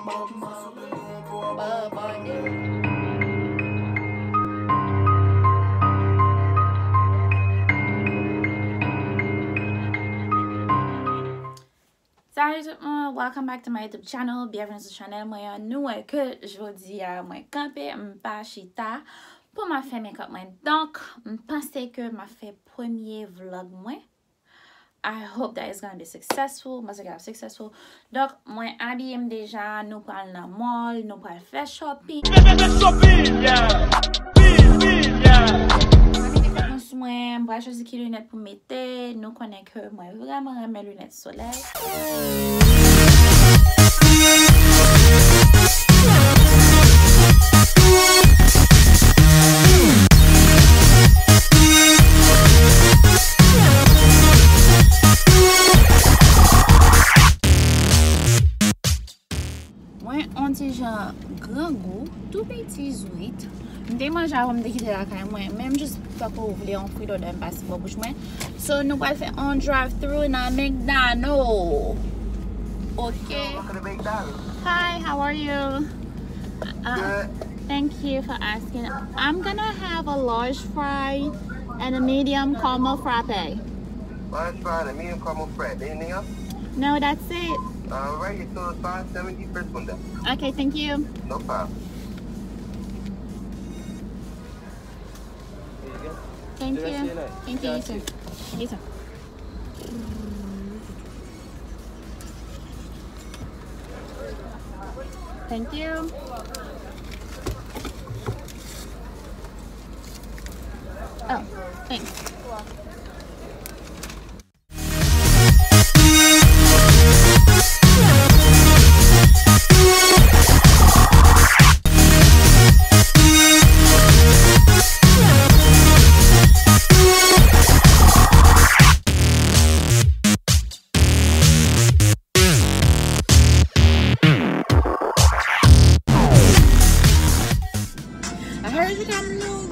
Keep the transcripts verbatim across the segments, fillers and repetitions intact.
Salut tout moun, welcome back to my YouTube channel. Byenveni sou chanèl mwen an. Nou wè ke jodi a mwen kanpe, m pa chita pou m ap fè makeup mwen. Donk, m panse ke m ap fè premye vlog mwen. I hope that it's gonna be successful. M panse ke l ap successful. Donk, mwen abiye m deja, nou pral nan mall, nou pral fè shopping. Shopping, yeah. Shopping, yeah. Mwen pral chwazi ki linèt pou m mete. Nou konnen ke mwen vrèman renmen linèt solèy. Mwen on ti jan grangou, tou piti zwit. M te manje avan m te kite lakay mwen, men m jis tankou vle on frito dè m pase bò bouch mwen. So, nou pral fè on drive through nan McDonald. Ok. Welcome to McDonald's. Hi, how are you? Uh, Good. Thank you for asking. I'm gonna have a large fry and a medium caramel frappe. Large fry and a medium caramel frappe. Anything else? No, that's it. All right, so it's five seventy first one down. Okay, thank you. No problem. Thank you. Thank you, you too. You too. Thank you. Oh, thanks. I heard you got a new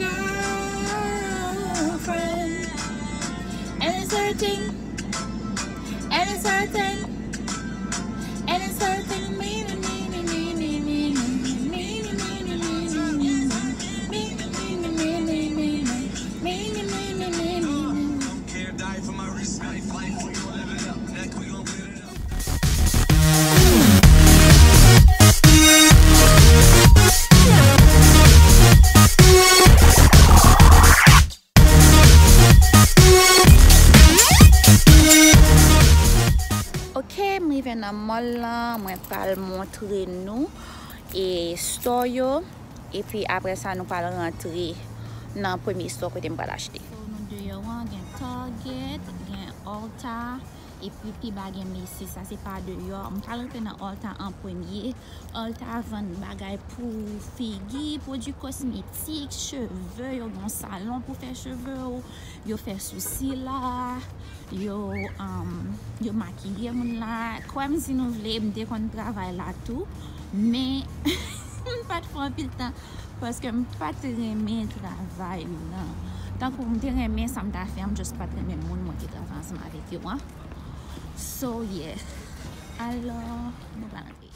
girlfriend. And it's hurting. And it's hurting. And it's hurting me, me, me, me. Ok, m rive nan mall lan, mwen pral montre nou e store yo, epi apre sa nou pral rantre nan premye store kote m pral achte. So, nou deyò an, gen Target, gen Ulta, epi pi ba gen Macy's, sa se pa deyò. M pral rantre nan Ulta an premye. Ulta vann bagay pou figi, pwodui kosmetik, cheve, yo gen yon salon pou fè cheve w, yo fè sousila, yo, um, yo makiye moun la. Kwè m si nou vle, m te konn travay la tou, men m pa t fè anpil tan paske m pa t renmen travay lan. Tankou m te renmen sa m ta fè an, m just pa t renmen moun mwen te travay ansanm avèk yo an. So, yeah. Alò, nou pral antre.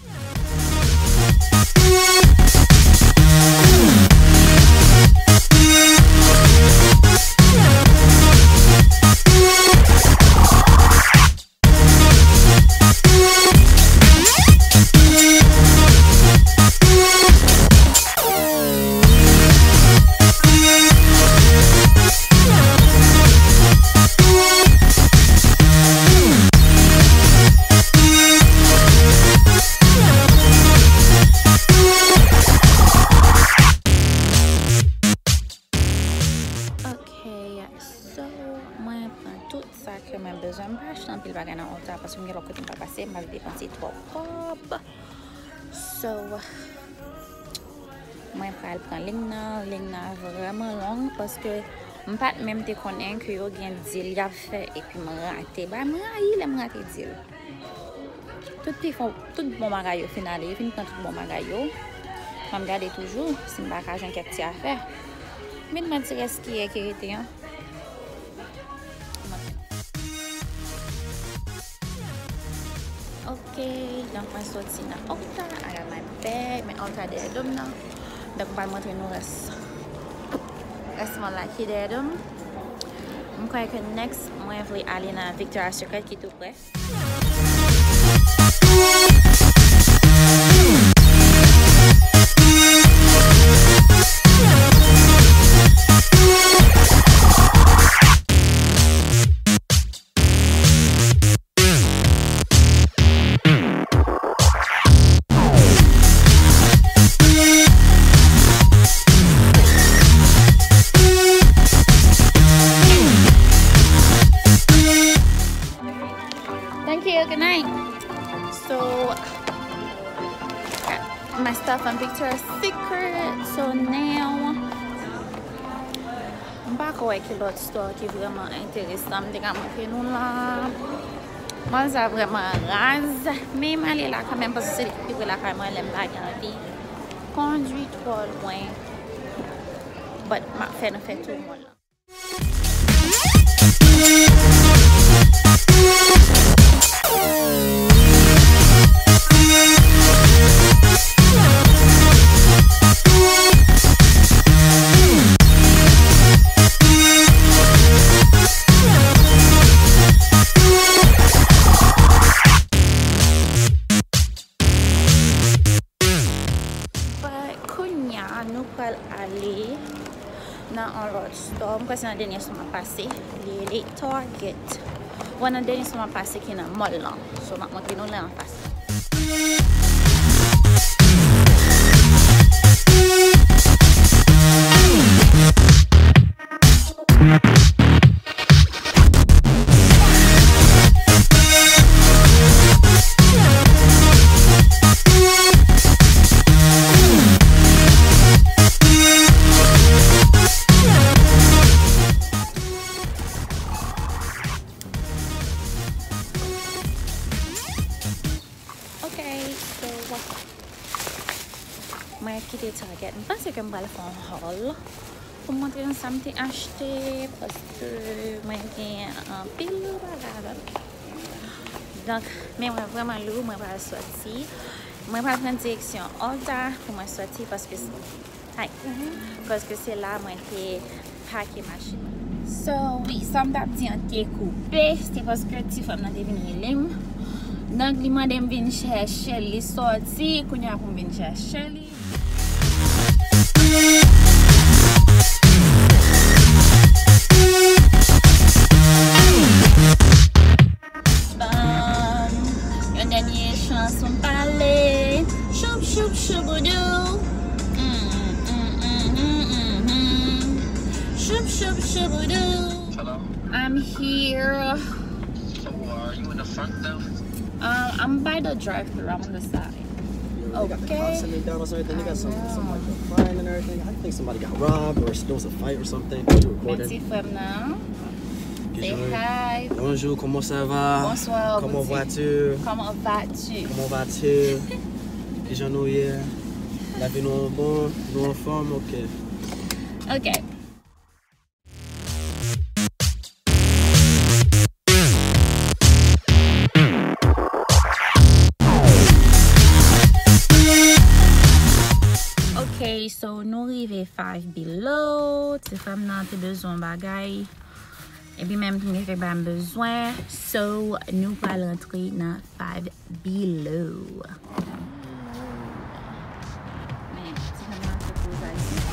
Ok, so, mwen pran tout sa ke mwen bezwen. M pa achte anpil bagay nan Ulta paske m gen lòt kote m pa pase, m pa vle depanse twòp kòb. So, mwen pral pran liy nan. Liy nan vrèman long paske m pa t menm te konnen ke yo gen deal y ap fè epi m rate. Bay, m rayi lè m rate deal. Tout pifò, tout bon bagay yo fin ale, yo fin pran tout bon bagay yo. M ap gade toujou si m pa ka jwenn kèk ti afè. Men mwen ti rès kiyè ki rete an. Ok, Ok, donk mwen soti nan Ulta, I got my bag, men Ulta dèyè do m nan. Donk m pral montre nou rès, rès mall la ki dèyè do m. M kwè ke next, mwen vle ale nan Victoria's Secret ki tou prè. Thank you. Good night. So, got my stuff from Victoria's Secret. So now, m pa ko wè ki lòt store ki vrèman enteresan m te ka montre nou la. Mall sa vrèman raz, men m ale la kanmenm paske se li ki pi pre lakay mwen lè m pa gen anvi kondwi twò lwen. But m ap fè nou fè tour mall la. But kounye a, nou pral ale nan yon lòt store. M kwè se nan dènye store m ap pase. Li rele Target. Bon, nan dènye store m ap pase ki nan mall lan. So, m ap montre nou lè anfas. Ok, so, mwen kite Target. M panse ke m pral fè yon haul pou m montre nou sa m te achte, paske mwen gen anpil bagay avè m. Donk, men mwen vrèman lou, mwen pral sòti. Mwen pral pran direksyon Ulta pou mwen sòti, paske Hi. Paske se la mwen te pake machin mwen. So, wi, sa m t ap di an te koupe, se paske ti frè m nan te vin rele m. Donk, li mande m vin chèche l, li sòti, kounye a pou m vin chèche li. Ban m yon dènye chans pou m pale. Choup, choup, chouboudou. Mm, mm, mm, mm, mm, mm. Choup, choup, chouboudou. Hello? I'm here. So, uh, are you in the front, though? Um, I'm by the drive-thru. I'm on the side. Yo, they got the Okay. Cops and McDonald's and everything. They got some, some, like, the frying and everything. I think somebody got robbed or there was a fight or something. Are you recording? Men ti frè m nan. Say hi. Bonjour, comment ça va? Bonsoir, comment vas-tu? Comment vas-tu? Comment vas-tu? Kijan nou ye? Lavi nou bon? Nou anfòm? Ok. Ok. Ok, so nou rive Five Below. Ti frè m nan te bezwen bagay. Epi menm tou gen kèk bagay m bezwen. So, nou pral rantre nan Five Below. Men, ti fanm nan fè poz ayisyen.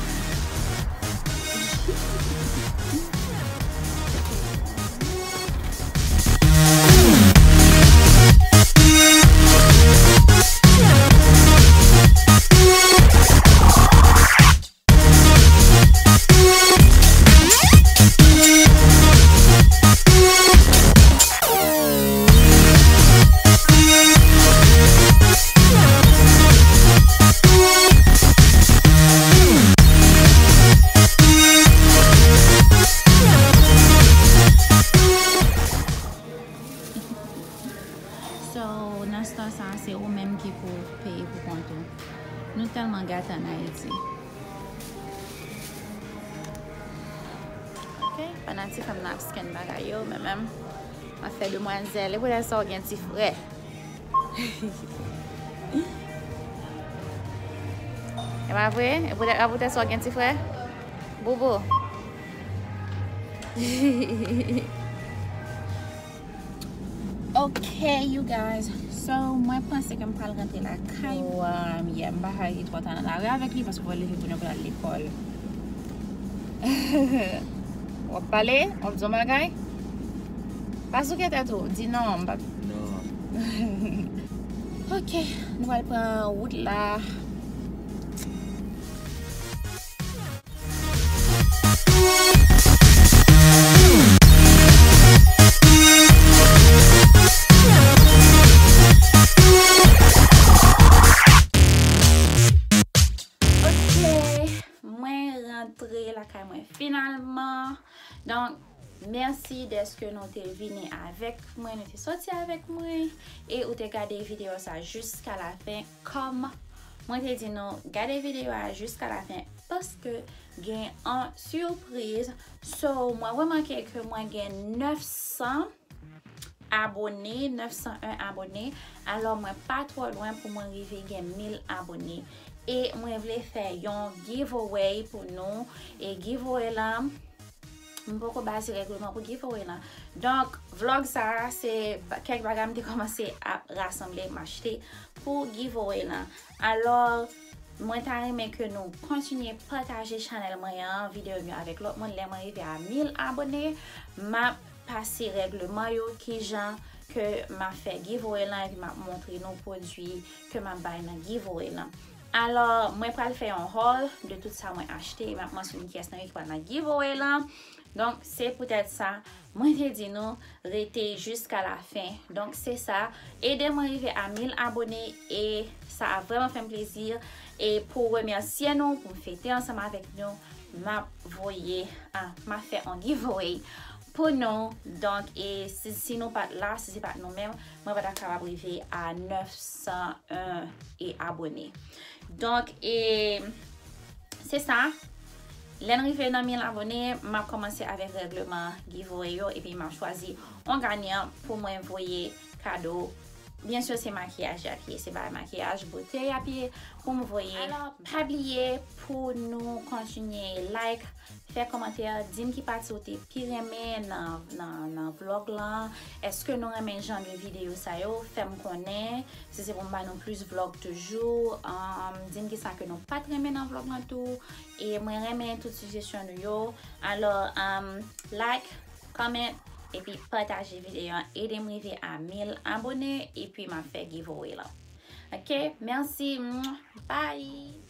So, nan store sa, se ou menm ki pou peye pou kont ou. Nou tèlman gate ann Ayiti. Ok, pandan ti fanm nan ap scan bagay yo, men menm, afè demwazèl, e poutèt sa w gen ti frè. E pa vre? E poutèt, a poutèt sa w gen ti frè? Boubou. Ok, you guys. So, mwen panse ke m pral rantre lakay. Wow, yeah, m pa ka rete twò ta nan lari avèk li paske fò l leve pou nou pral lekòl. W ap pale? W ap di yon bagay? Pa souke tèt ou. Di non, m pa. Non. Ok, nou pral pran wout la. Ok, mwen rantre lakay mwen finalman. Donk, mèsi dèske nou te vini avèk mwen, nou te soti avèk mwen, e ou te gade videyo sa jiska la fen. Kòm mwen te di nou, gade videyo a jiska la fen, paske gen an sipriz. So, mwen remake ke mwen gen nèf san abone, nèf san en abone. Alò, mwen pa twò lwen pou mwen rive gen mil abone. E mwen vle fè yon giveaway pou nou. E giveaway lan, m poko bati règleman pou giveaway lan. Donk, vlog sa a, se ba-, kèk bagay m te kòmanse ap rasanble, m achte pou giveaway lan. Alò, mwen ta renmen ke nou kontinye pataje chanèl mwen an, videyo m yo avèk lòt moun. Lè mwen rive a mil abone, m ap pase règleman yo, kijan ke m ap fè giveaway lan, epi m ap montre nou pwodui ke m ap bay nan giveaway lan. Alò, mwen pral fè yon haul de tout sa mwen achte, e m ap mansyone kiyès nan yo ki pral nan giveaway lan. Donk, se poutèt sa, mwen te di nou, rete jiska la fen. Donk, se sa. Ede mwen rive a mil abone e sa ap vrèman fè m plezi. E pou remèsye nou, pou m fete ansanm avèk nou, m ap voye, a, m ap fè yon giveaway pou nou. Donk, e si, si nou pa t la, si se pa t nou menm, mwen pa t ap kapab rive a nèf san en e abone. Donk, e se sa. Lè n rive nan mil abone, m ap kòmanse avèk règleman giveaway yo, epi m ap chwazi yon ganyan pou mwen voye kado. Byen si se makiyaj y ap ye, se bagay makiyaj, bote y ap ye pou m voye. Alò, pa bliye pou nou kontinye like, fè kòmantè, di m ki pati ou te pi renmen nan, nan, nan vlog lan. Èske nou renmen jan de videyo sa yo? Fè m konnen. Si se pou m ba nou plis vlog toujou, um, di m kisa ke nou pa t renmen nan vlog lan tou. E mwen renmen tout sijesyon nou yo. Alò, um, like, comment, epi pataje videyo an. Ede m rive a mil abone, epi m ap fè giveaway lan. Ok, mèsi. Bye.